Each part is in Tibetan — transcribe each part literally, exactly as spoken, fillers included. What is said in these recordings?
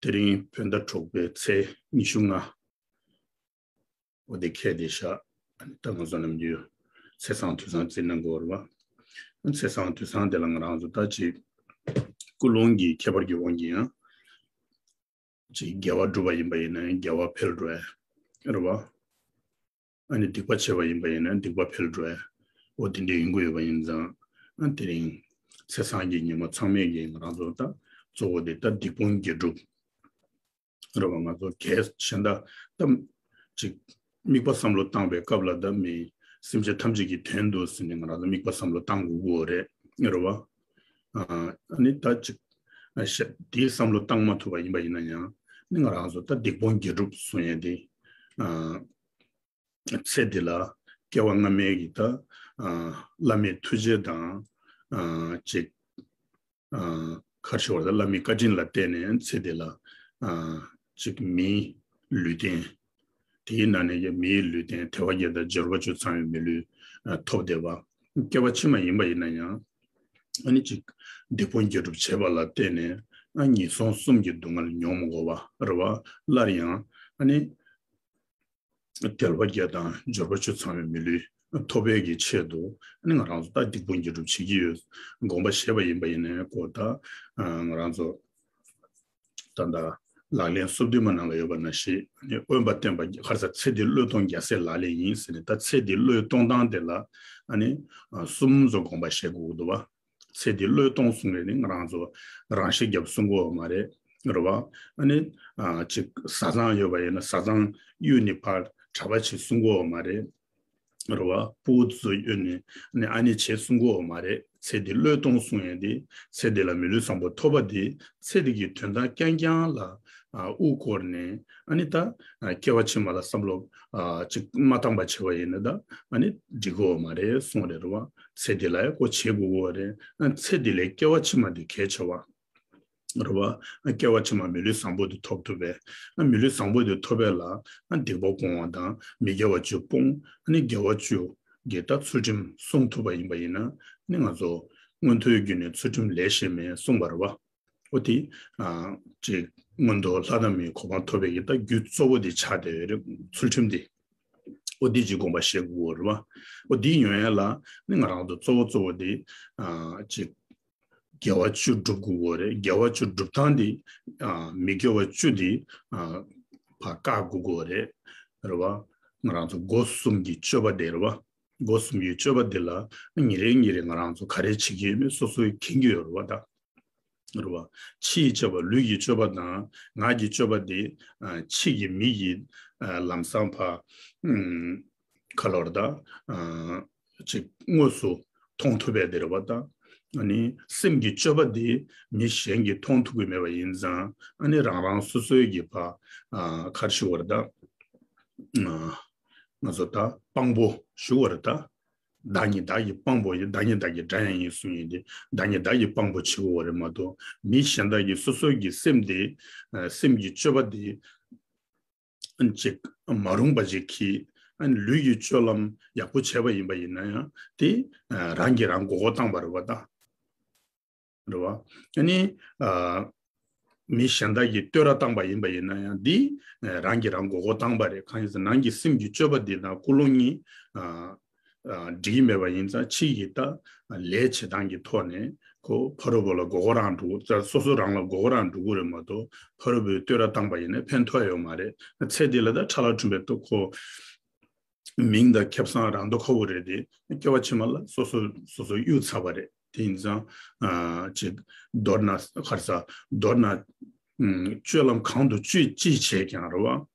དེ་རིང་བོད་ཟླ་དྲུག་པའི་ཚེས་ཉི་ཤུ་ལྔ། འོ་དེ་ཁེལ་བསྡད་ཤག་ད་ང་ཚོ་ནམ་རྒྱུན་ཚེས་བཟང་དུས་བཟང་བརྩི་གནང་དགོས་རེད་བ། ཚེས་བཟང་དུས་བཟང་དེ་ལ་ང་རང་ཚོ་ད་ཅིག་ཀུན་སློང་གི་ཁྱད་པར་གྱི་དབང་གིས་ཡང་ཅིག་དགེ་བ་བསྒྲུབས་པ་ཡིན་པ་ཡིན་ན་ཡང་དགེ་བ་འཕེལ་འགྲོ་ཡ་རེད་བ། ཨ་ནི་སྡིག་པ་བྱས་པ་ཡིན་པ་ཡིན་ན་སྡིག་པ་འཕེལ་འགྲོ་ཡ། འོ་དེ་འདྲ་ཡིན་དགོས་ཡོད་པ་ཡིན་ཙང་། ཨ་དེ་རིང་ཚེས་བཟང་གི་ཉིན་མོ་ཚང་མས་ཀྱི་ང་རང་ཚོ་ད་གཙོ་བོ་དེ་ད་སྡིག་སྤོང་དགེ་སྒྲུབ་རེད་བ། ང་ཚོ་གལ་གཞན་དག་ད་ཅིག་དམིགས་པ་བསམ་བློ་བཏང་བའི་སྐབས་ལ་ད་མི་སེམས་ཅན་ཐམས་ཅད་ཀྱི་དོན་དུ་ཟེར་ནས་ང་རང་ཚོ་དམིགས་པ་བསམ་བློ་བཏང་དགོས་ཀྱི་ཡོད་རེད་རེད་བ། ཨ་ནི་ད་ཅིག་ཨ་ཤ་དེའི་བསམ་བློ་བཏང་མ་ཐུབ་པ་ཡིན་པ་ཡིན་ན་ཡང་ནི་ང་རང་ཚོ་ད་སྡིག་སྤོང་དགེ་སྒྲུབ་གསུང་ཡས་དེ་ཨ་ཚེ་འདི་ལ་སྐྱེ་བ་སྔ་མའི་གི་ད་ཨ་བླ་མའི་ཐུགས་རྗེ་དང་ཨ་ཅིག་ཨ་ག་རེ་ཞུ་དགོས་རེད། བླ་མའི་བཀའ་དྲིན་ལ་བརྟེན་ནས་ཚེ་འདི་ལ་ཨ་ཅིག་མིའི་ལུས་རྟེན། དེའི་ནང་ནས་ཀྱང་མིའི་ལུས་རྟེན་དལ་བ་བརྒྱད་དང་འབྱོར་པ་བཅུ་ཚང་བའི་མི་ལུས་ཨ་ཐོབ་བསྡད་པ། སྐྱེ་བ་ཕྱི་མ་ཡིན་པ་ཡིན་ན་ཡང་ཨ་ནི་ཅིག་སྡིག་སྤོང་དགེ་སྒྲུབ་བྱས་པ་ལ་བརྟེན་ནས་ཨ་ངན་སོང་གསུམ་གྱི་སྡུག་བསྔལ་མྱོང་མི་དགོས་པ་རེད་བ། སླར་ཡང་ཨ་ནི་དལ་བ་བརྒྱད་དང་འབྱོར་པ་བཅུ་ཚང་བའི་མི་ལུས་ཐོབ་པའི་གི་ཆེད་དུ་ཨ་ནི་ང་རང་ཚོ་ད་སྡིག་སྤོང་དགེ་སྒྲུབ་བྱེད་ཀྱི་ཡོད། དགོངས་པ་བཞེས་པ་ཡིན་པ་ཡིན་ནའི་ཀོ་ད་ང་རང་ཚོ་ད་ལྟ་ལག་ལེན་སོ་བདུན་མ་ནང་ལ་ཡོད་པ་ནང་བཞིན་ཨ་ནི་དབེན་པ་བསྟེན་པ་ག་རེ་ཟེར། ཚེ་འདི་བློས་གཏོང་རྒྱལ་སྲས་ལག་ལེན་ཡིན་ཟེར་ནས། ད་ཚེ་འདི་བློས་གཏོང་སྟངས་དེ་ལ་ཨ་ནི་གསུམ་ཙམ་དགོངས་པ་བཞེས་དགོས་ཀྱི་འདུག་བ། ཚེ་འདི་བློས་གཏོང་གསུང་མཁན་ནི་ང་རང་ཚོ་རང་ཤི་རྒྱབ་གསུང་གི་ཡོད་མ་རེད་རེད་བ། ཨ་ནི་ཨ་ཅིག་བཟའ་ཚང་ཡོད་པ་ཡིན་ན་བཟའ་ཚང་གཡུལ་ནས་ཕར་གྲྭ་པ་བྱེད་གསུང་གི་ཡོད་མ་རེད་རེད་བ། ཕྲུ་གུ་ཚོ་གཡུལ་ནས་ཨ་ནི་ཨ་ནེ་བྱེད་གསུང་གི་ཡོད་མ་རེད། ཚེ་འདི་བློས་གཏོང་གསུང་ཡས་དེ་ཚེ་འདི་ལ་མི་ལུས་བཟང་པོ་ཐོབ་པ་དེ་ཚེ་འདི་གི་དོན་དག་རྐྱང་རྐྱང་ལ་ཨ་དབུ་བསྐོར་ནས་ཨ་ནི་ད་ཨ་སྐྱེ་བ་ཕྱི་མ་ལ་བསམ་བློ་ཨ་ཅིག་མ་བཏང་པ་བྱས་པ་ཡིན་ན་ད་ཨ་ནི་འགྲིག་གི་ཡོད་མ་རེད་གསུང་རེད་རེད་བ། ཚེ་འདི་ལ་ཡང་ཁོ་བྱེད་དགོས་ཀྱི་ཡོད་རེད། ཨ་ཚེ་འདི་ལས་སྐྱེ་བ་ཕྱི་མ་འདི་གལ་ཆེ་བ་རེད་བ། ཨ་སྐྱེ་བ་ཕྱི་མ་མི་ལུས་བཟང་པོ་འདི་ཐོབ་ཐུབ་པས། ཨ་མི་ལུས་བཟང་པོ་འདི་ཐོབ་པས་ལ་ཨ་སྡིག་པ་སྤོང་བ་དང་མི་དགེ་བ་བཅུ་སྤོང་། ཨ་ནི་དགེ་བ་བཅུ་གི་ད་ཚུལ་ཁྲིམས་སྲུང་ཐུབ་པ་ཡིན་པ་ཡིན་ན་ནི་ང་ཚོ་མངོན་མཐོའི་རྒྱུ་ནི་ཚུལ་ཁྲིམས་ལས་གཞན་མེད་གསུངས་པ་རེད་བ། འོ་དེ་ཨ་ཅིག་མངོན་མཐོ་ལྷ་དང་མིའི་གོ་འཕང་ཐོབ་པའི་གི་ད་རྒྱུ་གཙོ་བོ་དེ་ཆགས་བསྡད་ཡོད་རེད། ཚུལ་ཁྲིམས་དེ། འོ་དེ་ཅིག་དགོངས་པ་བཞེས་དགོས་རེད་བ། འོ་དེ་ཡོང་ཡ་ལ་ནི་ང་རང་ཚོ་གཙོ་བོ་གཙོ་བོ་དེ་ཨ་ཅིག་དགེ་བ་བཅུ་སྒྲུབ་དགོས་ཀྱི་རེད། དགེ་བ་བཅུ་སྒྲུབ་སྟངས་དེ་ཨ་མི་དགེ་བ་བཅུ་དེ་ཨ་ཕར་བཀག་དགོས་ཀྱི་རེད་རེད་བ། ང་རང་ཚོ་སྒོ་གསུམ་གྱི་སྤྱོད་པ་དེ་རེད་བ། སྒོ་གསུམ་གྱི་སྤྱོད་པ་འདི་ལ་ཉིན་རེ་ཉིན་རེ་ང་རང་ཚོ་ག་རེ་བྱེད་ཀྱི་ཡོད་མེད་སོ་སོས་མཁྱེན་གྱི་ཡོད་རེད་བ་ད། རེད་བ། ཕྱི་ཡི་སྤྱོད་པ་ལུས་ཀྱི་སྤྱོད་པ་དང་ངག་གི་སྤྱོད་པ་འདི་ཨ་ཕྱི་གི་མིག་གིས་ཨ་ལམ་སང་ཕར་ཨུམ་ག་ལོར་ད་ཨ་ཅིག་དངོས་སུ་མཐོང་ཐུབ་པའི་འདི་རེད་བ་ད། ཨ་ནི་སེམས་ཀྱི་སྤྱོད་པ་འདི་མི་གཞན་གྱིས་མཐོང་ཐུབ་ཀྱི་མེད་པ་ཡིན་ཙང་ཨ་ནི་རང་རང་སོ་སོའི་གི་ཕར་ཨ་ག་རེ་ཞུ་དགོས་རེད་ད། ཨ་ང་ཚོ་ད་དཔང་པོ་ཞུ་བ་རེད་ད། བདག་ཉིད་བདག་གི་དཔང་པོ་ཡིན། བདག་ཉིད་བདག་གི་དགྲ་ཡང་ཡིན་གསུངས་ཡིན་ཏེ། བདག་ཉིད་བདག་གི་དཔང་པོ་བྱེད་དགོས་པ་རེད་མ་གཏོགས་མི་གཞན་དག་གིས་སོ་སོའི་གི་སེམས་དེ་ཨ་སེམས་ཀྱི་སྤྱོད་པ་དེ་ཅིག་མ་རུངས་པ་ཅིག་གིས་ཨ་ལུས་ཀྱི་སྤྱོད་ལམ་ཡག་པོ་བྱས་པ་ཡིན་པ་ཡིན་ན་ཡང་དེ་ཨ་རང་གིས་རང་མགོ་སྐོར་བཏང་པ་རེད་བ་ད། རེད་བ། ཨ་ནི་ཨ་མི་གཞན་དག་གིས་བསྟོད་ར་བཏང་པ་ཡིན་པ་ཡིན་ན་ཡང་འདི་ཨ་རང་གིས་རང་མགོ་སྐོར་བཏང་པ་རེད། གང་ཡིན་ཟེར་ན་རང་གི་སེམས་ཀྱི་སྤྱོད་པ་འདི་དང་ཀུན་སློང་གཉིས་ཨ་ཨ་འགྲིག་གི་མེད་པ་ཡིན་ཙང་ཕྱི་ཡི་ད་ལས་བྱེད་སྟངས་ཀྱི་ཐོག་ནས་ཁོ་ཕ་རོལ་པོ་ལ་མགོ་སྐོར་རང་འགྲོ་གི། སོ་སོ་རང་ལ་མགོ་སྐོར་རང་འགྲོ་གི་རེད་མ་གཏོགས་ཕ་རོལ་པོས་བསྟོད་ར་བཏང་པ་ཡིན་ན་ཕན་ཐོགས་ཡོད་མ་རེད། ཚེ་འདི་ལ་ད་ཕྲ་ལ་གྲུམ་པའི་ཐོག་ཁོ། མིང་དང་ཁེ་བཟང་རང་དོ་ཁ་བོ་རེད་དེ། སྐྱེ་བ་ཕྱི་མ་ལ་སོ་སོ་སོ་སོ་གཡུག་ཚར་བ་རེད། དེ་ཡིན་ཙང་ཨ་ཅིག་མདོར་ན་ག་རེ་ཟ། མདོར་ན་ཨུམ་སྤྱོད་ལམ་གང་དུ་ཅི་ཅི་བྱས་ཀྱང་རེད་བ།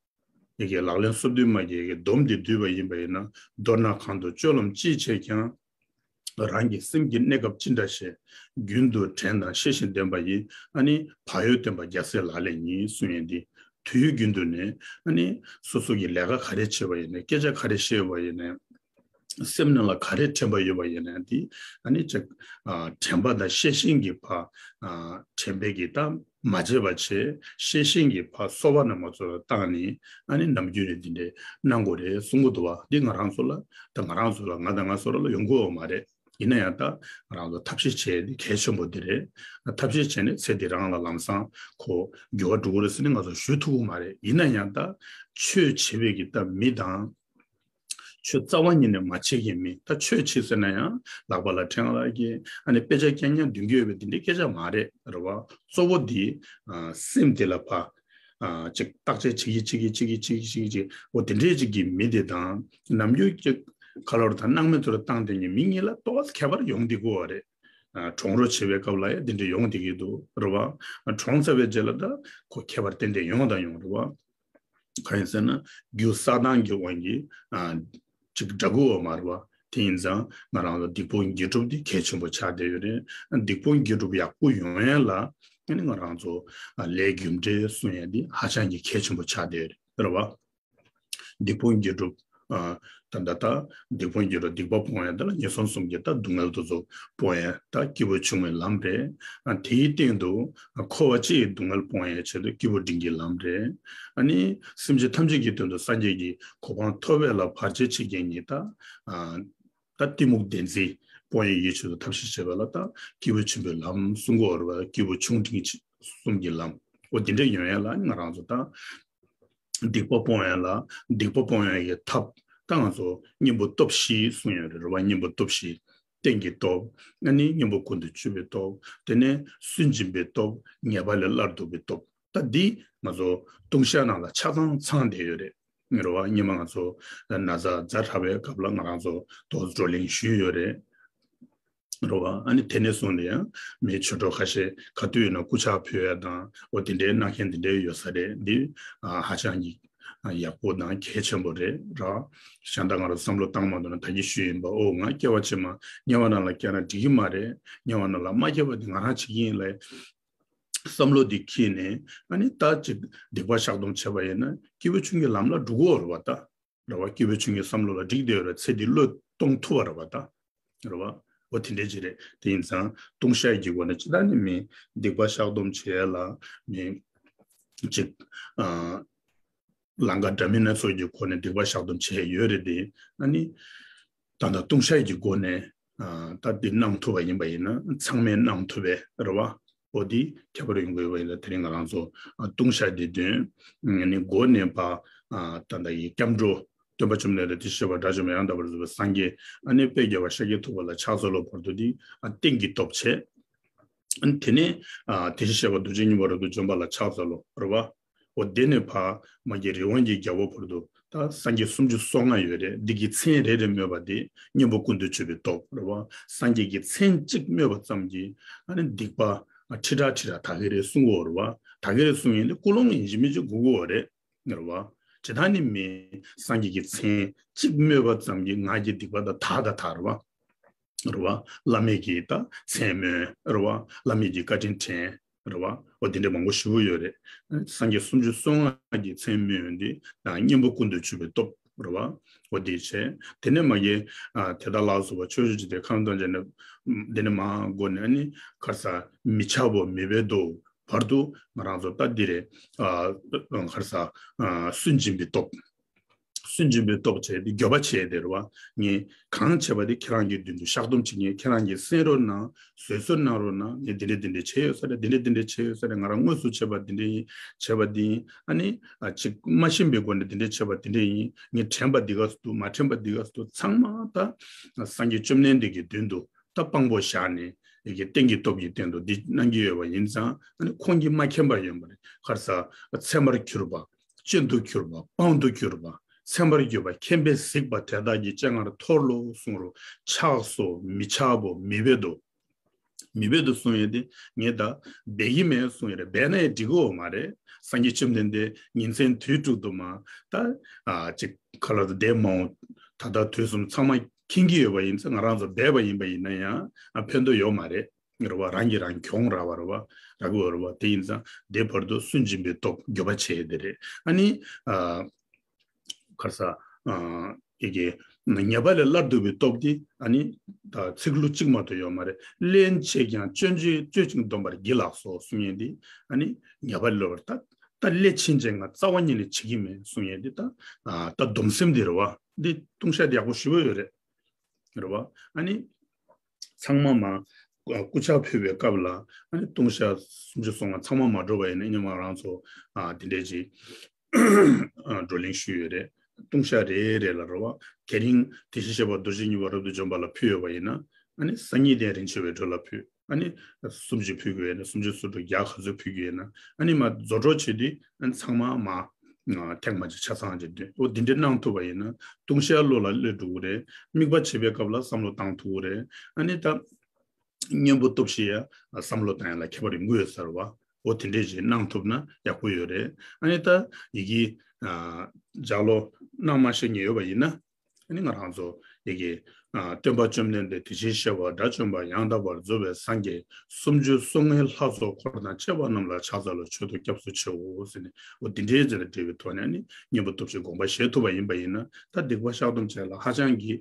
ཡ་གི་ལག་ལེན་སོ་བདུན་མ་གི་ཡ་གི་སྡོམ་དེ་བསྡུས་པ་ཡིན་པ་ཡིན་ན། མདོར་ན་གང་དུ་སྤྱོད་ལམ་ཅི་བྱས་ཀྱང་། རང་གི་སེམས་ཀྱི་གནས་སྐབས་ཅི་འདྲ་ཞིག་རྒྱུན་དུ་དྲན་དང་ཤེས་བཞིན་ལྡན་པ་ཡིས། ཨ་ནི་བག་ཡོད་བསྟེན་པ་རྒྱལ་སྲས་ལག་ལེན་ཡིན་གསུངས་ཡིན་ཏེ། དུས་རྒྱུན་དུ་ནས་ཨ་ནི་སོ་སོ་གི་ལས་ཀ་ག་རེ་བྱེད་པ་ཡིན་ནའི། སྐད་ཆ་ག་རེ་བཤད་པ་ཡིན་ནའི། སེམས་ནང་ལ་ག་རེ་དྲན་པ་ཡོད་པ་ཡིན་ནའི། དེ་ཨ་ནི་ཅིག་ཨ་དྲན་པ་དང་ཤེས་བཞིན་གྱི་བར། ཨ་དྲན་པའི་གི་ད་མ་བརྗེད་པ་བྱས། ཤེས་བཞིན་གྱི་བར་གསོ་བ་རྣམས་ཚོ་ལ་བཏང་ནས་ཨ་ནི་ནམ་རྒྱུན་ནས་འདི་འདྲའི་གནང་དགོས་རེད་གསུང་གི་འདུག་བ། འདི་ང་རང་ཚོ་ལ་ད་ང་རང་ཚོ་ལ་ང་དང་ང་ཚོ་ར་ལ་ཡོང་གི་ཡོད་མ་རེད། ཡིན་ན་ཡང་ད་ང་རང་ཚོ་ཐབས་ཤེས་བྱས་ཏེ་གལ་ཆེན་པོ་འདི་རེད། ཐབས་ཤེས་བྱས་ནས་ཚེ་འདི་རང་ལ་ལམ་སང་ཁོ་འགྱུར་བ་འགྲོ་གི་རེད་ཟེར་ནས་ང་ཚོ་ཞུ་ཐུབ་ཀྱི་མ་རེད། ཡིན་ན་ཡང་ད་ཆོས་བྱེད་པའི་གི་ད་མི་དང་། ཆོས་རྩ་བ་ཉིད་ནས་མ་བྱེད་མཁན་མི། ད་ཆོས་བྱེད་ཟེར་ན་ཡང་ལག་པ་ལ་ཕྲེང་བ་ལ་གི་ཨ་ནི་དཔེ་ཆ་རྐྱང་རྐྱང་འདོན་གྱི་ཡོད་པའི་དེ་འདྲའི་སྐད་ཆ་མ་རེད། རེད་བ། གཙོ་བོ་འདི་ཨ་སེམས་དེ་ལ་ཕ་ཨ་ཅིག་བརྟག་དཔྱད་བྱེད་ཀྱི་བྱེད་ཀྱི་བྱེད་ཀྱི་བྱེད་ཀྱི་བྱེད་ཀྱི་འོ་དེ་འདྲའི་ཅིག་གི་མི་དེ་དང་། ནམ་རྒྱུན་ཅིག་ཁ་ལོར་དང་སྣང་མེད་ཚོར་བཏང་དེ་ཉིད་མི་གཉིས་ལ་ཏོག་ཙམ་ཁྱད་པར་ཡོང་བསྡད་ཀྱི་ཡོད་རེད། ཨ་གྲོངས་རོགས་བྱེད་པའི་སྐབས་ལ་ཡང་དེ་འདྲ་ཡོང་བསྡད་ཀྱི་འདུག། རེད་བ། ཨ་གྲོངས་ཚར་བའི་རྗེས་ལ་ད་ཁོ་ཁྱད་པར་ཏན་ཏན་ཡོང་དང་ཡོང་། རེད་བ། གང་ཡིན་ཟེར་ན་རྒྱུ་བསགས་སྟངས་ཀྱི་དབང་གིས་ཨ་ཅིག་འདྲ་གི་ཡོད་མ་རེད་བ། དེ་ཡིན་ཙང་ང་རང་ཚོ་སྡིག་སྤོང་དགེ་སྒྲུབ་འདི་གལ་ཆེན་པོ་ཆགས་བསྡད་ཡོད་རེད། སྡིག་སྤོང་དགེ་སྒྲུབ་ཡག་པོ་ཡོང་ཡ་ལ་ཨ་ནི་ང་རང་ཚོ་ཨ་ལས་རྒྱུ་འབྲས་སྲུང་ཡ་འདི་ཧ་ཅང་གི་གལ་ཆེན་པོ་ཆགས་བསྡད་ཡོད་རེད། རེད་བ། སྡིག་སྤོང་དགེ་སྒྲུབ། ཨ་ད་ད་ལྟ་སྡིག་སྤོང་དགེ་སྒྲུབ་སྡིག་པ་སྤོང་ཡ་དེ་ལ་ངན་སོང་གསུམ་གྱི་ད་སྡུག་བསྔལ་དེ་ཚོ་སྤོང་ཡ་ད་སྐྱེས་བུ་ཆུང་བའི་ལམ་རེད། ཨ་དེའི་སྟེང་དུ་ཨ་འཁོར་བ་སྤྱི་ཡི་སྡུག་བསྔལ་སྤོང་ཡའི་ཆེད་དུ་སྐྱེས་བུ་འབྲིང་གི་ལམ་རེད། ཨ་ནི་སེམས་ཅན་ཐམས་ཅད་ཀྱི་དོན་དུ་སངས་རྒྱས་ཀྱི་གོ་འཕང་ཐོབ་པ་ལ་བར་ཆད་བྱེད་མཁན་གྱི་ད་ཨ་ད་གཏི་མུག་བདེན་འཛིན་སྤོང་ཡའི་ཆེད་དུ་ཐབས་ཤེས་བྱེད་པ་ལ་ད་སྐྱེས་བུ་ཆེན་པོའི་ལམ་གསུང་གི་ཡོད་རེད་བ། སྐྱེས་བུ་ཆུང་འབྲིང་གསུམ་གྱི་ལམ་འོ་དེ་འདྲ་ཡོང་ཡ་ལ་ང་རང་ཚོ་ད། སྡིག་པ་སྤོང་ཡ་ལ་སྡིག་པ་སྤོང་ཡ་གི་ཐབས་ད་ང་ཚོ་གཉེན་པོ་སྟོབས་བཞི་གསུངས་ཡོད་རེད། རེད་བ། གཉེན་པོ་སྟོབས་བཞི། རྟེན་གྱི་སྟོབས། ཨ་ནི་གཉེན་པོ་ཀུན་ཏུ་སྤྱོད་པའི་སྟོབས། དེ་ནས་སུན་འབྱིན་པའི་སྟོབས། ཉེས་པ་ལས་སླར་ལྡོག་པའི་སྟོབས། ད་འདི་ང་ཚོ་ལྟུང་བཤགས་ནང་ལ་ཆ་ཚང་ཚང་བསྡད་ཡོད་རེད། རེད་བ། སྔོན་མ་ང་ཚོ་ན་ཚ་ཛ་དྲག་པའི་སྐབས་ལ་ང་རང་ཚོ་ཏོག་ཙམ་བགྲོ་གླེང་ཞུས་ཡོད་རེད། རེད་བ། ཨ་ནི་དེ་ནས་བཟུང་ནས་ཡང་མིའི་ཆོས་གྲོགས་ཁ་ཤས་ག་དུས་ཡིན་ན་སྐུ་ཕྱག་ཕུལ་ཡ་དང་འོ་དེ་འདྲའི་གནང་མཁན་དེ་འདྲའི་ཡོད་ས་རེད། འདི་ཨ་ཧ་ཅང་གི་ཡག་པོ་དང་གལ་ཆེན་པོ་རེད་ར། གཞན་དག་ང་རང་བསམ་བློ་བཏང་མ་ཐུབ་ན་ད་གིན་ཞུས་ཡིན་པ། འོ་ང་སྐྱེ་བ་ཕྱི་མ་དམྱལ་བ་ནང་ལ་སྐྱེས་ན་འགྲིག་གི་མ་རེད། དམྱལ་བ་ནང་ལ་མ་སྐྱེས་པ་དེ་ང་རང་བྱེད་ཀྱི་ཡིན་ལབ་བསམ་བློ་འདི་འཁྱེར་ནས། ཨ་ནི་ད་ཅིག་སྡིག་པ་བཤགས་སྡོམ་བྱས་པ་ཡིན་ན་སྐྱེས་བུ་ཆུང་གི་ལམ་ལ་འགྲོ་གི་ཡོད་རེད་བ་ད། རེད་བ། སྐྱེས་བུ་ཆུང་གི་བསམ་བློ་ལ་འགྲིག་བསྡད་ཡོད་རེད། ཚེ་འདི་བློས་གཏོང་ཐུབ་པ་རེད་བ་ད། རེད་བ། འོ་དེ་འདྲའི་ཅིག་རེད། དེ་ཡིན་ཙང་ལྟུང་བཤགས་ཀྱི་སྒོ་ནས་ཅི་ལྟར་ནི་མི་སྡིག་པ་བཤགས་སྡོམ་བྱེད་ཡ་ལ་མི་ཅིག་ཨ་ལང་ཀ་འདྲ་མིན་སྣ་ཚོགས་ཀྱི་སྒོ་ནས་སྡིག་པ་བཤགས་སྡོམ་བྱེད་ཡ་ཡོད་རེད་དེ། ཨ་ནི་ད་ལྟ་ལྟུང་བཤགས་ཀྱི་སྒོ་ནས་ཨ་ད་འདི་གནང་ཐུབ་པ་ཡིན་པ་ཡིན་ན་ཚང་མས་གནང་ཐུབ་པའི་རེད་བ། འོ་འདི་ཁྱད་པར་ཡོང་གི་ཡོད་པ་ཡིན་ན། དེ་རིང་ང་རང་ཚོ་ཨ་ལྟུང་བཤགས་འདི་དོན་ནི་འགོ་ནས་ཕར་ཨ་ད་ལྟ་ཡི་སྐྱབས་འགྲོ་སྟོན་པ་བཅོམ་ལྡན་འདས་དེ་བཞིན་གཤེགས་པ་དགྲ་བཅོམ་པ་ཡང་དག་པར་རྫོགས་པའི་སངས་རྒྱས། ཨ་ནི་དཔལ་རྒྱལ་བ་ཤཱཀྱ་ཐུབ་པ་ལ་ཕྱག་འཚལ་ལོ་བར་དུ་འདི་ཨ་རྟེན་གྱི་སྟོབས་བྱས། ཨ་ནི་དེ་ནས་ཨ་དེ་བཞིན་གཤེགས་པ་རྡོ་རྗེ་སྙིང་པོ་བར་དུ་འཇོམས་པ་ལ་ཕྱག་འཚལ་ལོ། རེད་བ། འོ་དེ་ནས་ཕར་མ་གི་རི་དབང་གི་རྒྱལ་པོ་བར་དུ་ད་སངས་རྒྱས་སུམ་ཅུ་སོ་ལྔ་ཡོད་རེད། འདི་གི་མཚན་རེ་རེ་སྨོས་པ་དེ་གཉེན་པོ་ཀུན་ཏུ་སྤྱོད་པའི་སྟོབས། རེད་བ། སངས་རྒྱས་ཀྱི་མཚན་གཅིག་སྨོས་པ་ཙམ་གྱིས་ཨ་ནི་སྡིག་པ་ཨ་ཁྲི་ཕྲག་ཁྲི་ཕྲག་དག་གི་རེད་གསུང་གི་ཡོད་རེད་བ། དག་གི་རེད་གསུང་ཡིན་ཏེ་ཀུན་སློང་ཡིན་གཅིག་མིན་གཅིག་དགོས་ཀྱི་ཡོད་རེད། རེད་བ། ཇི་ལྟར་ནི་མི་སངས་རྒྱས་ཀྱི་མཚན་གཅིག་སྨོས་པ་ཙམ་གྱིས་ང་རྒྱལ་སྡིག་པ་དང་དག་དང་དག་རེད་བ། རེད་བ། བླ་མེད་ཀྱི་ད་མཚན་སྨོས། རེད་བ། བླ་མེད་ཀྱི་བཀའ་དྲིན་དྲན། རེད་བ། འོ་དེ་འདྲ་མང་པོ་ཞེ་པོ་ཡོད་རེད། སངས་རྒྱས་སུམ་ཅུ་སོ་ལྔ་གི་མཚན་སྨོས་ཡོང་དུས་ད་གཉེན་པོ་ཀུན་ཏུ་སྤྱོད་པའི་སྟོབས། རེད་བ། འོ་དེ་བྱས། དེ་ནས་མ་གི་ཨ་དེ་དག་ལ་སོགས་པ་ཕྱོགས་བཅུའི་འཇིག་རྟེན་ཁམས་དང་བཅས་ནས་འདི་ནས་མ་འགོ་ནས་ཨ་ནི་ཁར་ས་མི་འཆབ་བོ་མི་འབད་དོ། བར་དུ་ང་རང་ཚོ་ད་འདི་རེད། ཨ་ཁར་ས་ཨ་སུན་འབྱིན་པའི་སྟོབས། སུན་འབྱིན་པའི་སྟོབས་བྱས་ཏེ་འགྱོད་པ་བྱས་ཏེ་རེད་བ། ངས་གང་བྱས་པ་དེ་ཁྱེད་རང་གི་མདུན་དུ་བཤགས་སྡོམ་བྱེད་ངེས། ཁྱེད་རང་གིས་གསན་རོགས་གནང་། བཟོད་གསོལ་གནང་རོགས་གནང་། ངས་འདི་འདྲ་འདི་འདྲ་བྱས་ཡོད་ས་རེད། འདི་འདྲ་འདི་འདྲ་བྱས་ཡོད་ས་རེད། ང་རང་དངོས་སུ་བྱས་པ་འདི་འདྲ་ཡིན། བྱས་པ་འདི་ཡིན། ཨ་ནི་ཨ་ཅིག་མ་ཤེས་པའི་སྒོ་ནས་འདི་འདྲ་བྱས་པ་འདི་འདྲ་ཡིན། ངས་དྲན་པ་འདི་ག་སུ་འདུག། མ་དྲན་པ་འདི་ག་སུ་འདུག། ཚང་མ་ད་སངས་རྒྱས་བཅོམ་ལྡན་འདས་ཀྱི་མདུན་དུ་ད་དཔང་པོ་བཞག་ནས་ཡ་གི་རྟེན་གྱི་སྟོབས་ཀྱི་སྟེང་དུ་འདི་གནང་གི་ཡོད་པ་ཡིན་ཙང་། ཨ་ནི་ཁོང་གིས་མ་མཁྱེན་པ་ཡོད་པ་རེད། ཁར་ས་ཚད་མར་གྱུར་པ། སྤྱོད་དུ་གྱུར་པ། སྤང་དུ་གྱུར་པ། ཚད་མར་གྱུར་པ། མཁྱེན་པས་གཟིགས་པ་དེ་དག་གི་སྤྱན་སྔར་མཐོལ་ལོ་གསུང་རོགས། འཆགས་སོ། མི་འཆབ་བོ། མི་འབད་དོ། མི་འབད་དོ་གསུང་ཡོད་དེ། ངས་ད་འབད་ཀྱི་མེད་གསུང་ཡོད་རེད། འབད་ན་ཡང་འགྲིག་གི་ཡོད་མ་རེད། སངས་རྒྱས་བཅོམ་ལྡན་འདས་ཉིན་མཚན་དུས་དྲུག་ཏུ་མ་ད་ཨ་ཅིག་ཁ་ལ་དུ་བསྡད་མ་འོང་། ད་ལྟ་དུས་གསུམ་ཚང་མ་མཁྱེན་གྱི་ཡོད་པ་ཡིན་ཙང་། ང་རང་ཚོ་འབད་པ་ཡིན་པ་ཡིན་ན་ཡང་ཨ་ཕན་ཐོགས་ཡོད་མ་རེད། རེད་བ། རང་གིས་རང་གྱོང་རག་པ་རེད་བ། རག་གི་ཡོད་རེད་བ། དེ་ཡིན་ཙང་དེ་བར་དུ་སུན་འབྱིན་པའི་སྟོབས། འགྱོད་པ་བྱས་ཏེ་རེད། ཨ་ནི་ཨ་ཁར་ས་ཨ་ཡ་གི་ཉེས་པ་ལས་སླར་ལྡོག་པའི་སྟོབས་དེ་ཨ་ནི་ད་ཚིག་ལྷུག་གཅིག་མ་གཏོགས་ཡོད་མ་རེད། སླན་ཆད་ཀྱང་སྤྱོད་ཅིང་སྤྱོད་ཅིང་སྡོམ་པར་བགྱི་ལགས་སོ་གསུང་མཁན་དེ། ཨ་ནི་ཉེས་པ་ལས་སླར་ད་ད་སླད་ཕྱིན་ཆད་ང་རྩ་བ་ཉིད་ནས་བྱེད་ཀྱི་མེད་གསུང་མཁན་དེ། ད་ཨ་ད་སྡོམ་སེམས་དེ་རེད་བ། འདི་ལྟུང་བཤགས་དེ་ཡག་པོ་ཞེ་པོ་ཡོད་རེད། རེད་བ། ཨ་ནི། ཚང་མ་མ་སྐུ་ཕྱག་ཕུལ་བའི་སྐབས་ལ་ཨ་ནི་ལྟུང་བཤགས་སུམ་ཅུ་སོ་ལྔ་ཚང་མ་མ་འགྲུབ་པ་ཡིན་ན་ཨ་ནི་མ་རང་ཚོ་ཨ་དེ་འདྲས་ཅིག་བགྲོ་གླེང་ཞུས་ཡོད་རེད། ལྟུང་བཤགས་རེ་རེ་ལ་རེད་བ། དེ་རིང་དེ་བཞིན་གཤེགས་པ་རྡོ་རྗེ་སྙིང་པོ་རབ་ཏུ་འཇོམས་པ་ལ་ཕུལ་ཡོད་པ་ཡིན་ན་ཨ་ནི་སང་ཉིན་དེ་རིན་ཆེན་འོད་འཕྲོ་ལ་ཕུལ། ཨ་ནི་སུམ་ཅུ་ཕུལ་དགོས་ཡོད་ན་སུམ་ཅུ་སོ་དྲུག་བརྒྱ་ག་ཚོད་ཕུལ་དགོས་ཡོད་ན་ཨ་ནི་མ་རྫོགས་འཕྲོ་བྱེད་དུས་ཨ་ནི་ཚང་མ་མ་ཐེངས་མ་གཅིག་ཆ་ཚང་གཅིག་འདོན། འོ་འདི་འདྲ་གནང་ཐུབ་པ་ཡིན་ན་ལྟུང་བཤགས་བློ་ལ་སླེབས་འགྲོ་གི་རེད། དམིགས་པ་བྱེད་པའི་སྐབས་ལ་བསམ་བློ་བཏང་ཐུབ་ཀྱི་རེད། ཨ་ནི་ད་གཉེན་པོ་སྟོབས་བཞི་ཡ་བསམ་བློ་བཏང་ཡ་ལ་ཁྱད་པར་ཡོང་གི་ཡོད་ས་རེད་བ། འོ་དེ་འདྲས་ཅིག་གནང་ཐུབ་ན་ཡག་པོ་ཡོད་རེད། ཨ་ནི་ད་ཡི་གེ་ལྗགས་ཀློག་གནང་མ་ཤེས་མཁན་ཡོད་པ་ཡིན་ན་ཨ་ནི་ང་རང་ཚོ་ཡི་གེ་སྟོན་པ་བཅོམ་ལྡན་འདས་དེ་བཞིན་གཤེགས་པ་དགྲ་བཅོམ་པ་ཡང་དག་པར་རྫོགས་པའི་སངས་རྒྱས་སུམ་ཅུ་སོ་ལྔའི་ལྷ་ཚོགས་འཁོར་དང་བཅས་པ་རྣམས་ལ་ཕྱག་འཚལ་ལོ། མཆོད་དོ་སྐྱབས་སུ་མཆིའོ་ཟེར་ནས་འོ་དེ་འདྲའི་རྗེས་ལ་འབྲེལ་བའི་ཐོག་ནས་ཨ་ནི་གཉེན་པོ་སྟོབས་བཞི་དགོངས་པ་བཞེས་ཐུབ་པ་ཡིན་པ་ཡིན་ན་ད་སྡིག་པ་བཤགས་སྡོམ་བྱས་ལ་ཧ་ཅང་གི་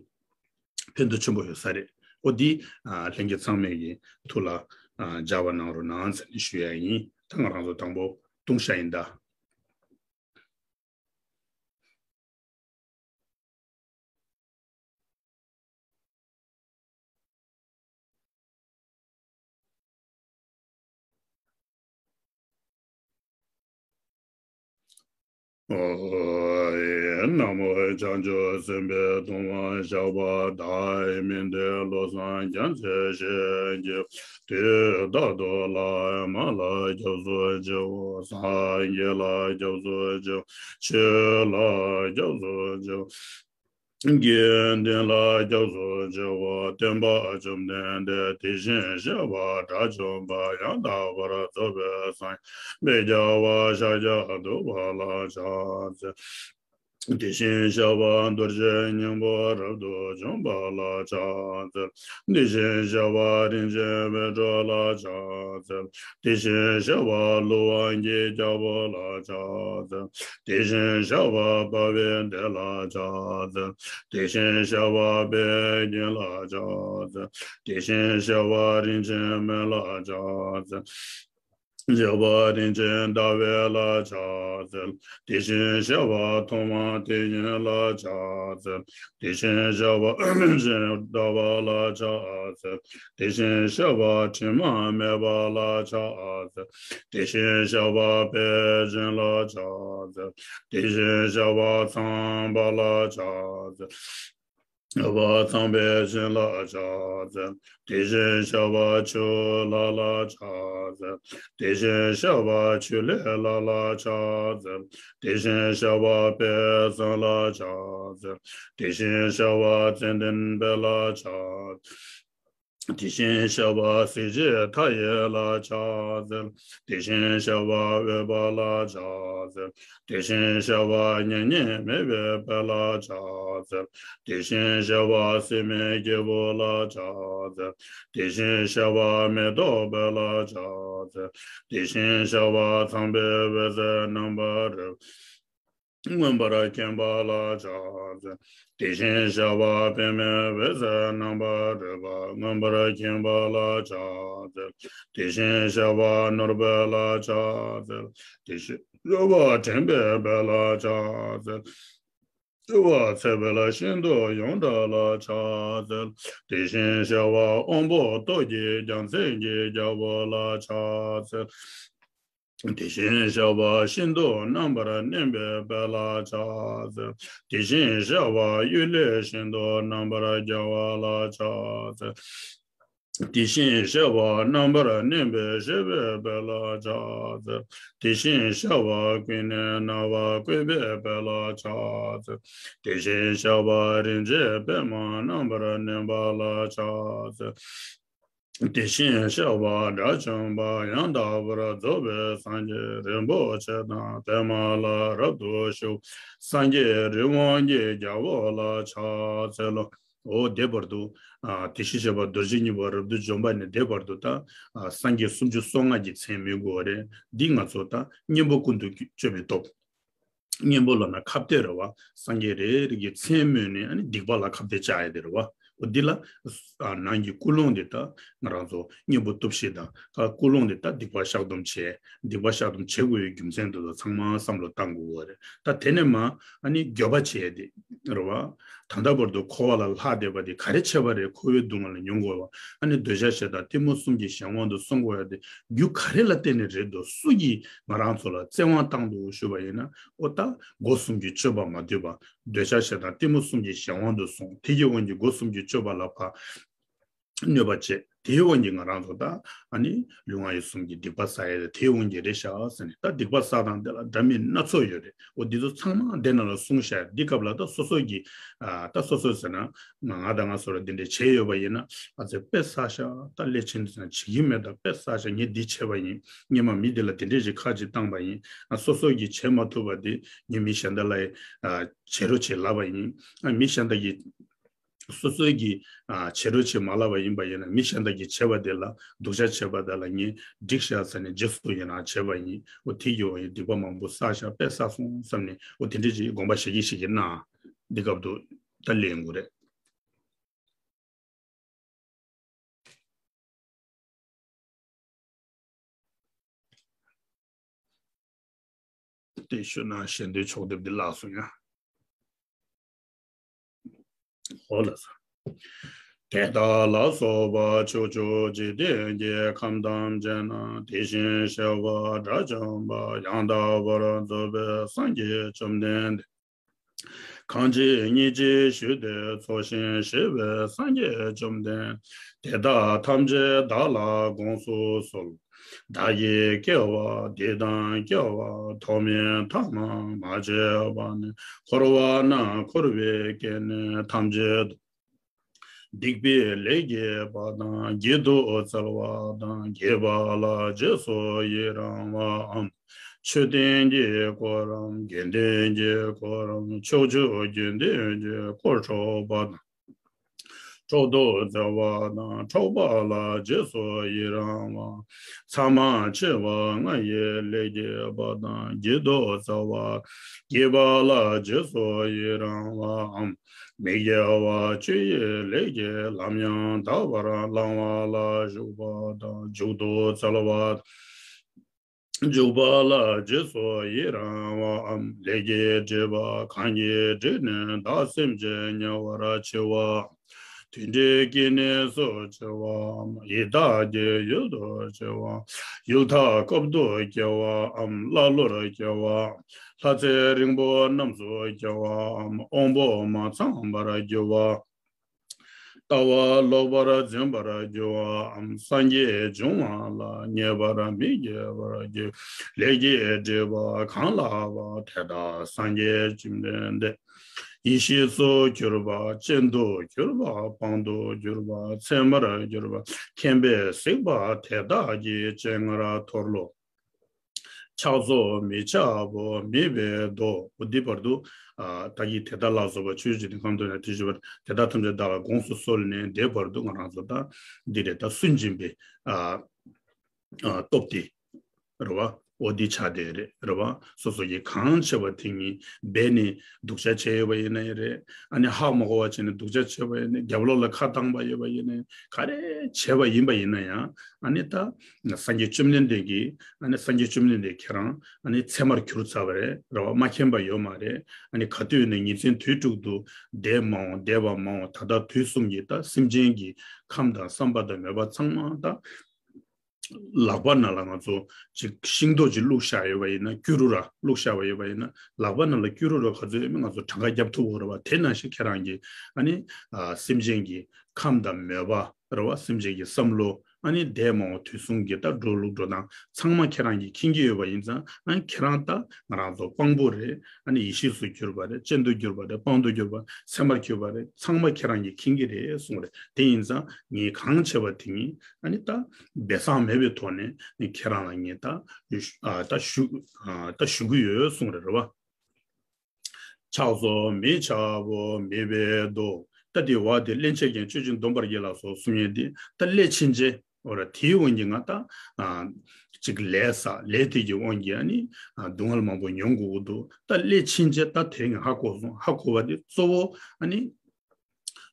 ཕན་ཐོགས་ཆེན་པོ་ཡོད་ས་རེད། འོ་འདི་ལྷན་རྒྱས་ཚང་མས་ཀྱི་ཐུགས་ལ་སྦྱར་བ་གནང་རོགས་གནང་ཟེར་ནས་ཞུ་ཡ་ཡིན། ད་ང་རང་ཚོ་དང་པོ་ལྟུང་བཤགས་ཡིན་ད། ན་མོ་བྱང་ཆུབ་སེམས་དཔའི་ལྟུང་བ་བཤགས་པ་དང་། མི་འདོད་བློ་བཟང་རྒྱ་མཚོའི་ཞལ་གྱིས། དུས་རྟག་ཏུ་བླ་མ་ལ་སྐྱབས་སུ་མཆིའོ། སངས་རྒྱས་ལ་སྐྱབས་སུ་མཆིའོ། ཆོས་ལ་སྐྱབས་སུ་མཆིའོ། དགེ་འདུན་ལ་སྐྱབས་སུ་མཆིའོ། སྟོན་པ་བཅོམ་ལྡན་འདས་དེ་བཞིན་གཤེགས་པ་དགྲ་བཅོམ་པ་ཡང་དག་པར་རྫོགས་པའི་སངས་རྒྱས་དཔེ་བྱ་བ་ཤཱཀྱ་ཐུབ་པ་ལ་ཕྱག་འཚལ། དེ་བཞིན་གཤེགས་པ་རྡོ་རྗེ་སྙིང་པོ་རབ་ཏུ་འཇོམས་པ་ལ་ཕྱག་འཚལ། དེ་བཞིན་གཤེགས་པ་རིན་ཆེན་འོད་འཕྲོ་ལ་ཕྱག་འཚལ། དེ་བཞིན་གཤེགས་པ་ཀླུ་དབང་གི་རྒྱལ་པོ་ལ་ཕྱག་འཚལ། དེ་བཞིན་གཤེགས་པ་དཔའ་བོའི་སྡེ་ལ་ཕྱག་འཚལ། དེ་བཞིན་གཤེགས་པ་དཔལ་གྱི་ལ་ཕྱག་འཚལ། དེ་བཞིན་གཤེགས་པ་རིན་ཆེན་མེ་ལ་ཕྱག་འཚལ། གཤེགས་པ་རིན་ཆེན་ཟླ་བའི་ལ་ཕྱག་འཚལ། དེ་བཞིན་གཤེགས་པ་ཐོག་མ་དེ་ཉིད་ལ་ཕྱག་འཚལ། དེ་བཞིན་གཤེགས་པ་རིན་ཆེན་ཟླ་བ་ལ་ཕྱག་འཚལ། དེ་བཞིན་གཤེགས་པ་དྲི་མ་མེད་པ་ལ་ཕྱག་འཚལ། དེ་བཞིན་གཤེགས་པ་དཔལ་སྦྱིན་ལ་ཕྱག་འཚལ། དེ་བཞིན་གཤེགས་པ་ཚངས་པ་ལ་ཕྱག་འཚལ། གཤེགས་པ་ཚངས་པའི་བྱིན་ལ་ཕྱག་འཚལ། དེ་བཞིན་གཤེགས་པ་ཆུ་ལྷ་ལ་ཕྱག་འཚལ། དེ་བཞིན་གཤེགས་པ་ཆུ་ལྷའི་ལྷ་ལ་ཕྱག་འཚལ། དེ་བཞིན་གཤེགས་པ་དཔལ་བཟང་ལ་ཕྱག་འཚལ། དེ་བཞིན་གཤེགས་པ་ཙནྡན་དཔལ་ལ་ཕྱག་འཚལ། དེ་བཞིན་གཤེགས་པ་གཟི་བརྗིད་མཐའ་ཡས་ལ་ཕྱག་འཚལ། དེ་བཞིན་གཤེགས་པ་འོད་དཔལ་ལ་ཕྱག་འཚལ། དེ་བཞིན་གཤེགས་པ་མྱ་ངན་མེད་པའི་དཔལ་ལ་ཕྱག་འཚལ། དེ་བཞིན་གཤེགས་པ་སྲེད་མེད་སྐྱེས་བུ་ལ་ཕྱག་འཚལ། དེ་བཞིན་གཤེགས་པ་མེ་ཏོག་དཔལ་ལ་ཕྱག་འཚལ། དེ་བཞིན་གཤེགས་པ་ཚངས་པའི་འོད་ཟེར་རྣམ་པར་རོལ་པ། མངོན་པར་མཁྱེན་པ་ལ་ཕྱག་འཚལ། དེ་བཞིན་གཤེགས་པ་པདྨའི་འོད་ཟེར་རྣམ་པར་རོལ་པ། མངོན་པར་མཁྱེན་པ་ལ་ཕྱག་འཚལ། དེ་བཞིན་གཤེགས་པ་ནོར་བུ་ལ་ཕྱག་འཚལ། དེ་བཞིན་གཤེགས་པ་དྲན་པའི་དཔལ་ལ་ཕྱག་འཚལ། གཤེགས་པ་ཚེ་འཕེལ་ཤིན་ཏུ་ཡོངས་གྲགས་ལ་ཕྱག་འཚལ། དེ་བཞིན་གཤེགས་པ་དབང་པོ་ཏོག་གི་རྒྱལ་མཚན་གྱི་རྒྱལ་པོ་ལ་ཕྱག་འཚལ། དེ་བཞིན་གཤེགས་པ་ཤིན་ཏུ་རྣམ་པར་གནོན་པའི་དཔལ་ལ་ཕྱག་འཚལ། དེ་བཞིན་གཤེགས་པ་གཡུལ་ལས་ཤིན་ཏུ་རྣམ་པར་རྒྱལ་བ་ལ་ཕྱག་འཚལ། དེ་བཞིན་གཤེགས་པ་རྣམ་པར་གནོན་པའི་གཤེགས་པའི་དཔལ་ལ་ཕྱག་འཚལ། དེ་བཞིན་གཤེགས་པ་ཀུན་ནས་སྣང་བ་བཀོད་པའི་དཔལ་ལ་ཕྱག་འཚལ། དེ་བཞིན་གཤེགས་པ་རིན་ཆེན་པདྨ་རྣམ་པར་གནོན་པ་ལ་ཕྱག་འཚལ། དེ་བཞིན་གཤེགས་པ་དགྲ་བཅོམ་པ་ཡང་དག་པར་རྫོགས་པའི་སངས་རྒྱས་རིན་པོ་ཆེ་དང་པདྨ་ལ་རབ་ཏུ་ཞུགས་སངས་རྒྱས་རི་བོང་གི་རྒྱལ་པོ་ལ་ཕྱག་འཚལ་ལོ། འོ་དེ་བར་དུ་ཨ་དེ་བཞིན་གཤེགས་པ་རྡོ་རྗེ་སྙིང་པོ་རབ་ཏུ་འཇོམས་པ་ནས་དེ་བར་དུ་ད་ཨ་སངས་རྒྱས་སུམ་ཅུ་སོ་ལྔ་གི་མཚན་སྨོས་དགོས་པ་རེད། འདི་ང་ཚོ་ད་གཉེན་པོ་ཀུན་ཏུ་སྤྱོད་པའི་སྟོབས། གཉེན་པོ་ལབ་ན་ཁ་གཏད་རེད་བ། སངས་རྒྱས་རེ་རེ་གི་མཚན་སྨོས་ནས་ཨ་ནི་སྡིག་པ་ལ་ཁ་གཏད་བཅག་ཡ་དེ་རེད་བ། འོ་འདི་ལ་ཨ་ནང་གི་ཀུན་སློང་དེ་ད་ང་རང་ཚོ་གཉེན་པོ་སྟོབས་བཞི་དང་ཀུན་སློང་དེ་ད་སྡིག་པ་བཤགས་སྡོམ་བྱས། སྡིག་པ་བཤགས་སྡོམ་བྱེད་དགོས་པའི་རྒྱུ་མཚན་དེ་ཚོ་ཚང་མ་བསམ་བློ་བཏང་དགོས་པ་རེད། ད་དེ་ནས་མ་ཨ་ནི་འགྱོད་པ་བྱས་ཏེ་རེད་བ། ད་ལྟ་བར་དུ་འཁོར་བ་ལ་ལྷག་བསྡད་པ་དེ་ག་རེ་བྱས་པ་རེད། འཁོར་བའི་སྡུག་བསྔལ་ལ་མྱོང་དགོས་པ། ཨ་ནི་འདོད་ཆགས་ཞེ་སྡང་གཏི་མུག་གསུམ་གྱི་གཞན་དབང་དུ་སོང་དགོས་ཡ་དེ་རྒྱུ་ག་རེ་ལ་བརྟེན་ནས་རེད་འདུག་སུ་གིས་ང་རང་ཚོ་ལ་བཙན་དབང་བཏང་འདུག་ཞུས་པ་ཡིན་ན། ཨོ་ད་སྒོ་གསུམ་གྱི་སྤྱོད་པ་མ་འདུས་པ། འདོད་ཆགས་ཞེ་སྡང་གཏི་མུག་གསུམ་གྱི་གཞན་དབང་དུ་སོང་། དེ་གི་དབང་གིས་སྒོ་གསུམ་གྱི་སྤྱོད་པ་ལ་ཕར་གནོད་པ་བྱས། དེའི་དབང་གིས་ང་རང་ཚོ་ད་ཨ་ནི་ལུས་ངག་ཡིད་གསུམ་གྱི་སྡིག་པ་བསགས་ཡ་དེ་དེའི་དབང་གིས་རེད་ཤག་ཟེར་ནས། ད་སྡིག་པ་བསགས་སྟངས་དེ་ལ་འདྲ་མིན་སྣ་ཚོགས་ཡོད་རེད། འོ་འདི་ཚོ་ཚང་མ་འདི་ནང་ལ་གསུངས་ཤག་འདི་སྐབས་ལ་ད་སོ་སོ་གི་ཨ་ད་སོ་སོ་ཟེར་ན་ང་ང་དང་ང་སོ་ར་འདི་འདྲས་བྱས་ཡོད་པ་ཡིན་ན། ཨ་ཙི་དཔེ་བསགས་ཤག་ད་སླད་ཕྱིན་དུ་བྱེད་ཀྱི་མེད། ད་དཔེ་བསགས་ཤག་ངས་འདི་བྱས་པ་ཡིན། སྔོན་མ་མི་འདི་ལ་འདི་འདྲས་ཞིག་ཁ་ཅིག་བཏང་པ་ཡིན། ཨ་སོ་སོ་གིས་བྱེད་མ་ཐུབ་པ་འདི་ངས་མི་གཞན་དག་ལ་ཨ་བྱེད་རོགས་བྱེད་ལབ་པ་ཡིན། ཨ་མི་གཞན་དག་གིས་སོ་སོའི་གི་ཨ་བྱེད་རོགས་བྱེད་མ་ལབ་པ་ཡིན་པ་ཡིན་ན། མི་གཞན་དག་གིས་བྱས་པ་དེ་ལ་སྡུག་ཅག་བྱས་པ་དེ་ལ་ངས་འགྲིག་ཤག་ཟེར་ནས་རྗེས་སུ་ཡིན་ན་བྱས་པ་ཡིན། འོ་དེ་གི་འོ་ཡི་སྡིག་པ་མང་པོ་བསགས་ཤག་དཔེ་བསགས་སོང་བསམ་ནས། འོ་དེ་འདྲ་ཅིག་དགོངས་པ་བཞེས་ཀྱི་བཞེས་ཀྱི་གནང་། འདི་སྐབས་དུ་ད་ལེན་དགོས་རེད། དེ་ཞུ་ན་ཞལ་འདོན་ཕྱོགས་སྡེབ་འདི་ལགས་སོ་ཡ། འོ་ལགས་སོ། དེ་དག་ལ་སོགས་པ་ཕྱོགས་བཅུ་འཇིག་རྟེན་གྱི་ཁམས་ཐམས་ཅད་ན་དེ་བཞིན་གཤེགས་པ་དགྲ་བཅོམ་པ་ཡང་དག་པར་རྫོགས་པའི་སངས་རྒྱས་བཅོམ་ལྡན་འདས། གང་ཇི་སྙེད་ཅིག་བཞུགས་ཏེ་འཚོ་ཞིང་གཞེས་པའི་སངས་རྒྱས་བཅོམ་ལྡན་འདས་དེ་དག་ཐམས་ཅད་བདག་ལ་དགོངས་སུ་གསོལ། བདག་གི་སྐྱེ་བ་འདི་དང་སྐྱེ་བ་ཐོག་མའི་མཐའ་ན་མ་མཆིས་པ་ནས་འཁོར་བ་ན་འཁོར་བའི་སྐྱེ་གནས་ཐམས་ཅད་དུ། སྡིག་པའི་ལས་བགྱིས་པ་དང་། བགྱིད་དུ་སྩལ་བ་དང་། བགྱིས་པ་ལ་རྗེས་སུ་ཡི་རང་བའམ། མཆོད་རྟེན་གྱི་དཀོར། དགེ་འདུན་གྱི་དཀོར། ཕྱོགས་བཅུའི་དགེ་འདུན་གྱི་དཀོར་འཕྲོག་པ་དང་། འཕྲོག་ཏུ་སྩལ་བ་དང་། འཕྲོག་པ་ལ་རྗེས་སུ་ཡི་རང་བ། མཚམས་མ་མཆིས་པ་ལྔ་ཡི་ལས་བགྱིས་པ་དང་། བགྱིད་དུ་སྩལ་བ། བགྱིས་པ་ལ་རྗེས་སུ་ཡི་རང་བའམ། མི་དགེ་བ་བཅུ་ཡི་ལས་ཀྱི་ལམ་ཡང་དག་པར་བླང་བ་ལ་ཞུགས་པ་དང་། འཇུག་ཏུ་སྩལ་བ། འཇུག་པ་ལ་རྗེས་སུ་ཡི་རང་བའམ། ལས་ཀྱི་སྒྲིབ་པ་གང་གིས་བསྒྲིབས་ནས་བདག་སེམས་ཅན་དམྱལ་བར་མཆི་བ། དུད་འགྲོའི་སྐྱེ་གནས་སུ་མཆི་བའམ། ཡི་དྭགས་ཀྱི་ཡུལ་དུ་མཆི་བ། ཡུལ་མཐའ་འཁོབ་ཏུ་སྐྱེ་བའམ། ཀླ་ཀློར་སྐྱེ་བ། ལྷ་ཚེ་རིང་པོ་རྣམས་སུ་སྐྱེ་བའམ། དབང་པོ་མ་ཚང་བར་འགྱུར་བ། ལྟ་བ་ལོག་པར་འཛིན་པར་འགྱུར་བའམ། སངས་རྒྱས་འབྱུང་བ་ལ་མཉེས་པར་མི་བགྱིད་པར་འགྱུར། ལས་ཀྱི་སྒྲིབ་པ་གང་ལགས་པ། དེ་དག་སངས་རྒྱས་བཅོམ་ལྡན་འདས་ཡེ་ཤེས་སུ་གྱུར་པ། སྤྱན་དུ་གྱུར་པ། དཔང་དུ་གྱུར་པ། ཚད་མར་གྱུར་པ། མཁྱེན་པས་གཟིགས་པ་དེ་དག་གི་སྤྱན་སྔར་མཐོལ་ལོ། ཕྱག་བཟོ་མི་ཆགས་པོ་མེད་པའི་མདོ། འོ་འདི་བར་དུ་ཨ་ད་གིན་དེ་དག་ལ་སོགས་པ་ཆོས་ཀྱི་དོན་ཁམས་དོན་ལ་དེ་བཞིན་པར་དེ་དག་ཐམས་ཅད་བདག་ལ་དགོངས་སུ་གསོལ་ནས་འདས་བར་དུ་ང་རང་ཚོ་ད་འདི་རེད། ད་སུན་འབྱིན་པའི་ཨ་ཨ་སྟོབས་དེ་རེད་བ། འོ་འདི་ཆགས་བསྡད་རེད་རེད་བ། སོ་སོ་གིས་གང་བྱས་པ་དེ་ཉིད་འབད་ནས་སྡུག་ཅག་བྱས་ཡོད་པ་ཡིན་ན་ཡང་རེད། ཨ་ནི་ཧ་མ་གོ་བ་བྱས་ནས་སྡུག་ཅག་བྱས་པ་ཡིན་ན། རྒྱབ་ལོགས་ལ་ཁ་བཏང་པ་ཡོད་པ་ཡིན་ན། ག་རེ་བྱས་པ་ཡིན་པ་ཡིན་ན་ཡང་། ཨ་ནི་ད་སངས་རྒྱས་བཅོམ་ལྡན་འདས་ཀྱིས། ཨ་ནི་སངས་རྒྱས་བཅོམ་ལྡན་འདས་ཁྱེད་རང་ཨ་ནི་ཚད་མར་གྱུར་ཚར་བ་རེད་རེད་བ། མ་མཁྱེན་པ་ཡོད་མ་རེད། ཨ་ནི་ག་དུས་ནས་ཉིན་མཚན་དུས་དྲུག་ཏུ་འདས་མ་འོངས་འདས་པ་མ་འོངས་ད་ལྟ་དུས་གསུམ་གྱི་ད་སེམས་ཅན་གྱི་ཁམས་དང་བསམ་པ་དང་མོས་པ་ཚང་མ་ད་ལག་པ་ནང་ལ་ང་ཚོ་ཅིག་ཤིང་ཏོག་ཅིག་བླུགས་བཞག་ཡོད་པ་ཡིན་ན། སྐྱུ་རུ་ར་བླུགས་བཞག་པ་ཡོད་པ་ཡིན་ན། ལག་པ་ནང་ལ་སྐྱུ་རུ་ར་ག་ཚོད་ཡོད་མེད་ང་ཚོ་གྲངས་ཀ་བརྒྱབ་ཐུབ་ཡོད་རེད་བ། དེ་ནང་བཞིན་ཁྱེད་རང་གིས་ཨ་ནི་ཨ་སེམས་ཅན་གྱི་ཁམས་དང་མོས་པ་རེད་བ། སེམས་ཅན་གྱི་བསམ་བློ། ཨ་ནི་འདས་མ་འོངས་དུས་གསུམ་གྱི་ད་འགྲོ་ལུགས་འགྲོ་སྟངས་ཚང་མ་ཁྱེད་རང་གིས་མཁྱེན་གྱི་ཡོད་པ་ཡིན་ཙང་། ཨ་ནི་ཁྱེད་རང་ད་ང་རང་ཚོ་དཔང་པོ་རེད། ཨ་ནི་ཡེ་ཤེས་སུ་གྱུར་པ་རེད། སྤྱན་དུ་གྱུར་པ་རེད། དཔང་དུ་གྱུར་པ། ཚད་མར་གྱུར་པ་རེད། ཚང་མ་ཁྱེད་རང་གིས་མཁྱེན་གྱི་རེད་གསུངས་རེད། དེ་ཡིན་ཙང་ངས་གང་བྱས་པ་དེ་ཉིད་ཨ་ནི་ད་སྦས་གསང་མེད་པའི་ཐོག་ནས་ནི་ཁྱེད་རང་ལ་ངས་ད་ཨ་ད་ཞུ་ཨ་ད་ཞུ་གི་ཡོད་གསུངས་རེད་རེད་བ། ཕྱག་བཟོ་མི་ཆགས་པོ་མེད་པའི་མདོ། ད་དེ་བ་དེ་སླན་ཆད་ཀྱང་སྤྱོད་ཅིང་སྡོམ་པར་བགྱི་ལགས་སོ་གསུང་ཡས་དེ་ད་སླད་ཕྱིན་ཆད། འོ་ར་དེའི་དབང་གིས་ང་ད་ཨ་ཅིག་ལས་བསགས། ལས་དེ་གི་དབང་གིས་ཨ་ནི་ཨ་སྡུག་བསྔལ་མང་པོ་མྱོང་དགོས་ཀྱི་འདུག་ད་སླད་ཕྱིན་ཆད་ད་དེ་ངས་ཧ་གོ་སོང་། ཧ་གོ་བ་དེ་གཙོ་བོ་ཨ་ནི་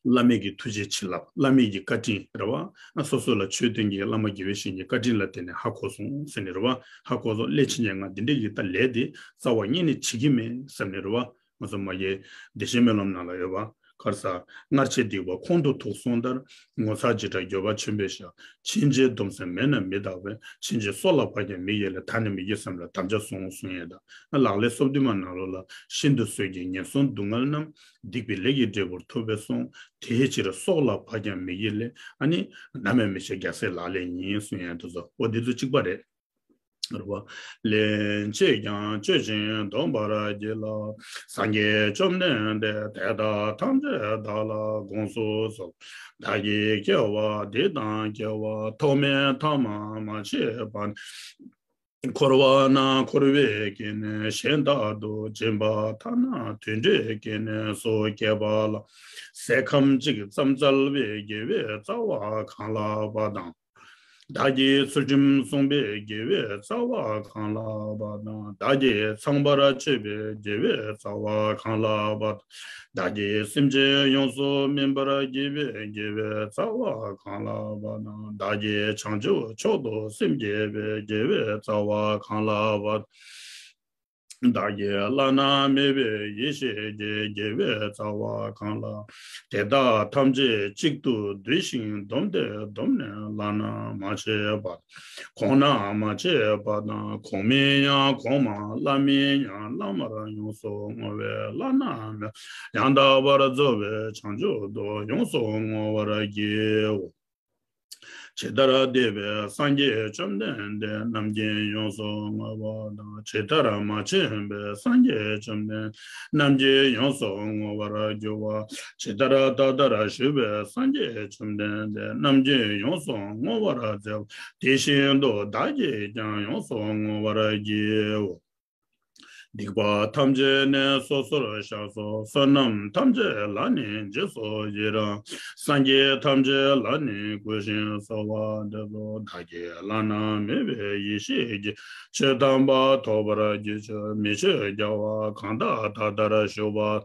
བླ་མེད་ཀྱི་ཐུགས་རྗེ་བྱིན་རླབས། བླ་མེད་ཀྱི་བཀའ་དྲིན་རེད་བ། ཨ་སོ་སོ་ལ་ཆོས་སྟོན་གྱི་བླ་མ་དགེ་བའི་བཤེས་གཉེན་གྱི་བཀའ་དྲིན་ལ་བརྟེན་ནས་ཧ་གོ་སོང་ཟེར་ནས་རེད་བ། ཧ་གོ་སོང་། སླད་ཕྱིན་ཆད་ང་འདི་འདྲ་གི་ད་ལས་དེ་རྩ་བ་ཉིད་ནས་བྱེད་ཀྱི་མེད་བསམ་ནས་རེད་བ། ང་ཚོ་མ་གིའི་བདེ་གཤེགས་སྨོན་ལམ་ནང་ལ་ཡོད་པ། གར་ས་སྔར་བྱས་སྡིག་པ་ཁོང་དུ་དུག་གསུངས་ལྟར། ངོ་ཚ་བྱེ་བྲག་འགྱོད་པ་ཆེན་པོས་བཤགས། ཕྱིན་ཆད་སྡོམ་སེམས་མེད་ན་མི་རྟག་པས། ཕྱིན་ཆད་སྲོག་ལ་བབ་ཀྱང་མི་གཡེལ་ལས། ད་ནི་མི་བགྱིད་སེམས་ལ་དམ་བཅའ་བཟུང་གསུང་ཡས་དང་། ལག་ལེན་སོ་བདུན་མ་ནང་ལོགས་ལ། ཤིན་ཏུ་བཟོད་ཀྱི་ངན་སོང་སྡུག་བསྔལ་རྣམས། སྡིག་པའི་ལས་ཀྱི་འབྲས་བུར་ཐུབ་པས་གསུངས། དེའི་ཕྱིར་སྲོག་ལ་བབ་ཀྱང་མི་གཡེལ་ལས། ཨ་ནི་ནམ་ཡང་མི་བྱེད་རྒྱལ་སྲས་ལག་ལེན་ཡིན་གསུང་ཡས་དེ་ཚོ། འོ་འདི་ཚོ་གཅིག་པ་རེད། རེད་བ། ལན་ཅིས་ཀྱང་གཅོད་ཅིང་སྡོམ་པར་བགྱི་ལ། སངས་རྒྱས་བཅོམ་ལྡན་འདས་དེ་དག་ཐམས་ཅད་བདག་ལ་དགོངས་སུ་གསོལ། བདག་གིས་སྐྱེ་བ་འདི་དང་སྐྱེ་བ་ཐོག་མའི་ཐ་མ་མ་མཆིས་པ། འཁོར་བ་ན་འཁོར་བའི་སྐྱེ་གནས་གཞན་དག་ཏུ་འབྱིན་པ་ཐ་ན་དུད་འགྲོའི་སྐྱེ་གནས་སུ་སྐྱེས་པ་ལ། ཟས་ཁམ་གཅིག་ཙམ་བཙལ་བའི་དགེ་བའི་རྩ་བ་གང་ལགས་པ་དང་། བདག་གིས་ཚུལ་ཁྲིམས་བསྲུངས་པའི་དགེ་བའི་རྩ་བ་གང་ལགས་པ་དང་། བདག་གིས་ཚངས་པར་སྤྱོད་པའི་དགེ་བའི་རྩ་བ་གང་ལགས་པ་དང་། བདག་གིས་སེམས་ཅན་ཡོངས་སུ་སྨིན་པར་བགྱིས་པའི་དགེ་བའི་རྩ་བ་གང་ལགས་པ་དང་། བདག་གིས་བྱང་ཆུབ་མཆོག་ཏུ་སེམས་བསྐྱེད་པའི་དགེ་བའི་རྩ་བ་གང་ལགས་པ་དང་། བདག་གིས་བླ་ན་མེད་པའི་ཡེ་ཤེས་ཀྱི་དགེ་བའི་རྩ་བ་གང་ལགས། དེ་དག་ཐམས་ཅད་གཅིག་ཏུ་བསྡུས་ཤིང་བསྡོམས་ཏེ་བསྡོམས་ནས་བླ་ན་མ་མཆིས་པ། གོང་ན་མ་མཆིས་པ་དང་། གོང་མིན་ཡང་གོང་མ། བླ་མིན་ཡང་བླ་མར་ཡོངས་སུ་བསྔོ་བས་བླ་ན་མེད་ཡང་དག་པར་རྫོགས་པའི་བྱང་ཆུབ་ཏུ་ཡོངས་སུ་བསྔོ་བར་བགྱིའོ། ཇི་ལྟར་འདས་པའི་སངས་རྒྱས་བཅོམ་ལྡན་འདས་རྣམ་མཁྱེན་ཡོངས་སུ་བསྔོ་བ་དང་། ཇི་ལྟར་མ་བྱོན་པའི་སངས་རྒྱས་བཅོམ་ལྡན་རྣམ་མཁྱེན་ཡོངས་སུ་བསྔོ་བར་འགྱུར་བ། ཇི་ལྟར་ད་ལྟར་བཞུགས་པའི་སངས་རྒྱས་བཅོམ་ལྡན་འདས་རྣམ་མཁྱེན་ཡོངས་སུ་བསྔོ་བར་མཛད་པ་དེ་བཞིན་དུ་བདག་གིས་ཀྱང་ཡོངས་སུ་བསྔོ་བར་བགྱིའོ། སྡིག་པ་ཐམས་ཅད་ནི་སོ་སོར་བཤགས་སོ། བསོད་ནམས་ཐམས་ཅད་ལ་ནི་རྗེས་སུ་ཡི་རང་། སངས་རྒྱས་ཐམས་ཅད་ལ་ནི་གུས་ཤིང་གསོལ་བ་འདེབས་སོ། བདག་གིས་བླ་ན་མེད་པའི་ཡེ་ཤེས་ཀྱི་ཆོས་དམ་པ་ཐོབ་པར་བགྱིད་ཕྱིར། མི་ཆོས་རྒྱལ་བ་གང་དག་ད་ལྟར་བཞུགས་པ།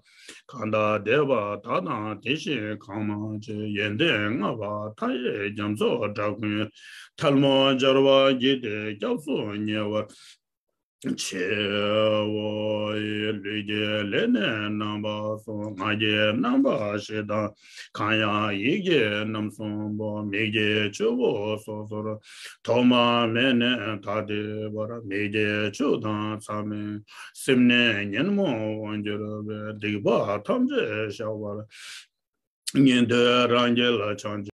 གང་དག་འདས་པ་དག་དང་དེ་བཞིན་གང་མ་མཆིས། ཡོན་ཏན་མངའ་བ་མཐའ་ཡས་རྒྱ་མཚོ་འདྲ་ཀུན། ཐལ་མོ་སྦྱར་བ་བགྱིས་ཏེ་སྐྱབས་སུ་ཉེ་བར་མཆིའོ། ལུས་ཀྱི་ལས་ནི་རྣམ་པ་གསུམ། ངག་གི་རྣམ་པ་བཞི་དང་། གང་ཡང་ཡིད་ཀྱི་རྣམ་གསུམ་པོ། མིག་གི་ཆུ་བོ་སོ་སོར། ཐོག་མ་མེད་ནས་ད་ལྟའི་བར། མིག་གི་ཆུ་དང་མཚམས་མེད། སེམས་ནི་ཉོན་མོངས་དབང་གྱུར་པས། སྡིག་པ་ཐམས་ཅད་བཤགས་པར། ཉན་ཐོས་རང་རྒྱལ་ཕྱག་རྒྱ།